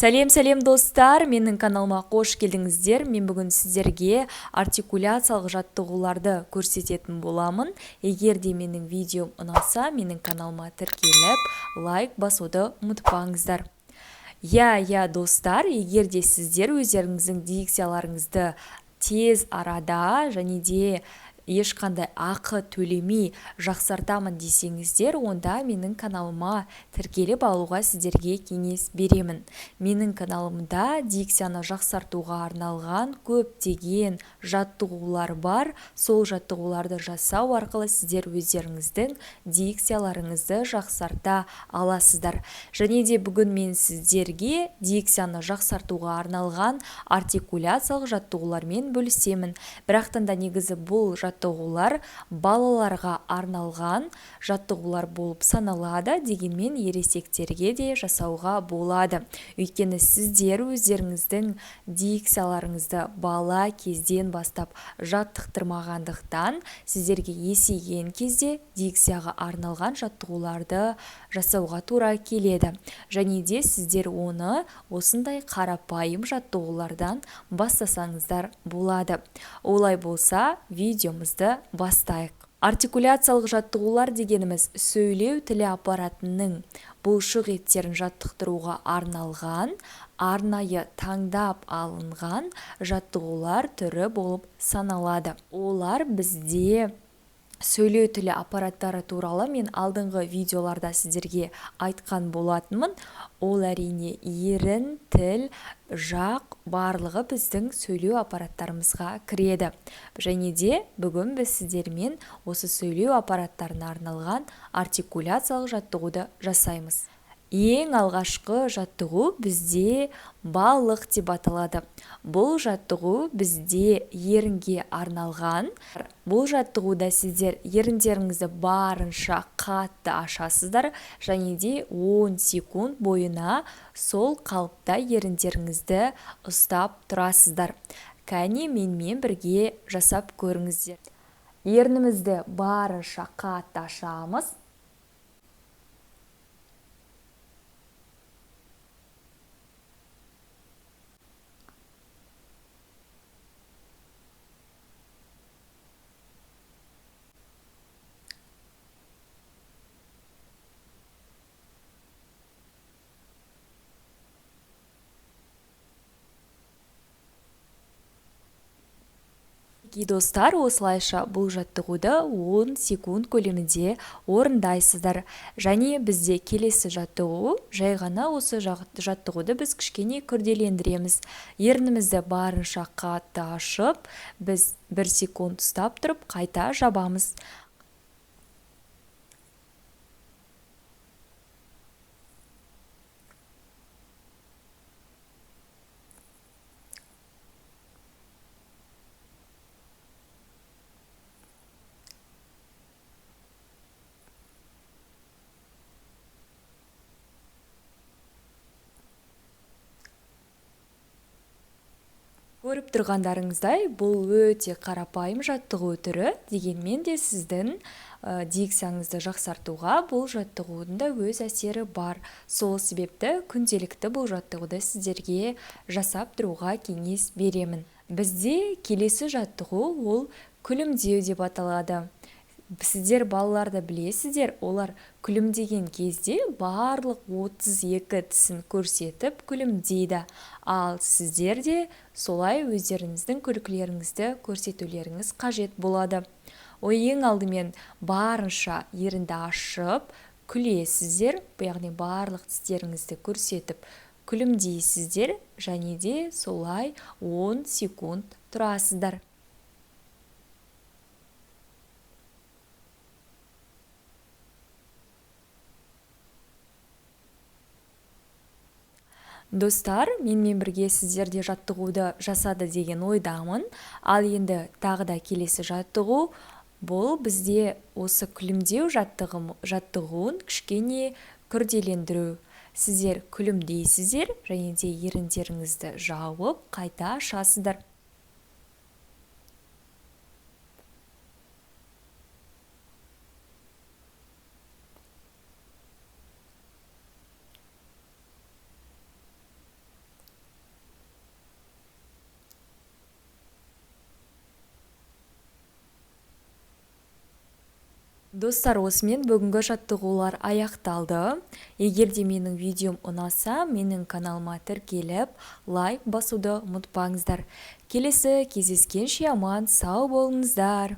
Сәлем, сәлем достар, менің каналыма қош келдіңіздер. Мен бүгін сіздерге артикуляциялық жаттығуларды көрсететін боламын. Егер де менің видеом ұнаса, менің каналыма тіркеліп, лайк басуды ұмытпаңыздар. Иә, достар, егер де сіздер өздеріңіздің дикцияларыңызды тез арада және де ешқандай ақы төлемей жақсартамын десеңіздер, онда менің каналыма тіркеліп алуға сіздерге кеңес беремін. Менің каналымда дикцияны жақсартуға арналған көптеген жаттығулар бар. Сол жаттығуларды жасау арқылы сіздер өздеріңіздің дикцияларыңызды жақсарта аласыздар. Және де бүгін мен сіздерге дикцияны жақсартуға арналған артикуляциялық жаттығулармен бөлісемін. Бірақтан да негізі бұл жаттығулар балаларға арналған жаттығулар болып саналады, дегенмен ересектерге де жасауға болады. Өйткені сіздер өздеріңіздің дикцияларыңызды бала кезден бастап жаттықтырмағандықтан, сіздерге есейген кезде дикцияға арналған жаттығуларды жасауға тура келеді. Және де сіздер оны осындай қарапайым жаттығулардан бастасаңыздар болады. Олай болса, видеомызды бастайық. Артикуляциялық жаттығулар дегеніміз сөйлеу тілі аппаратының бұлшық еттерін жаттықтыруға арналған, арнайы таңдап алынған жаттығулар түрі болып саналады. Олар бізде сөйлеу тілі аппараттары туралы мен алдыңғы видеоларда сіздерге айтқан болатынмын. Ол әрине ерін, тіл, жақ барлығы біздің сөйлеу аппараттарымызға кіреді. Және де бүгін біз сіздермен осы сөйлеу аппараттарына арналған артикуляциялық жаттығуды жасаймыз. Ең алғашқы жаттығу бізде балық деп аталады. Бұл жаттығу бізде ерінге арналған. Бұл жаттығуда сіздер еріндеріңізді барынша қатты ашасыздар және де 10 секунд бойына сол қалыпта еріндеріңізді ұстап тұрасыздар. Кәне менімен бірге жасап көріңіздер. Ернімізді барынша қатты ашамыз. Достар, осылайша бұл жаттығуды 10 секунд көлемінде орындайсыздар. Және бізде келесі жаттығу, жай ғана осы жаттығуды біз кішкене күрделендіреміз. Ернімізді барынша қатты ашып, біз 1 секунд ұстап тұрып қайта жабамыз. Көріп тұрғандарыңыздай, бұл өте қарапайым жаттығу түрі, дегенмен де сіздің дикцияңызды жақсартуға бұл жаттығудың да өз әсері бар. Сол себепті күнделікті бұл жаттығуды сіздерге жасап тұруға кеңес беремін. Бізде келесі жаттығу ол күлімдеу деп аталады. Сіздер балаларды білесіздер, олар күлімдеген кезде барлық 32 тісін көрсетіп күлімдейді. Ал сіздер де солай өздеріңіздің күлкілеріңізді көрсетулеріңіз қажет болады. Ең алдымен барынша ерінді ашып күлесіздер, яғни барлық тістеріңізді көрсетіп күлімдейсіздер және де солай 10 секунд тұрасыздар. Достар, менімен бірге сіздер де жаттығуды жасады деген ойдамын. Ал енді тағы да келесі жаттығу, бұл бізде осы күлімдеу жаттығуын кішкене күрделендіру. Сіздер күлімдейсіздер және де еріндеріңізді жауып қайта ашасыздар. Достар, осымен бүгінгі жаттығулар аяқталды. Егер де менің видеом ұнаса, менің каналыма тіркеліп, лайк басуды ұмытпаңыздар. Келесі кездескенше аман сау болыңыздар.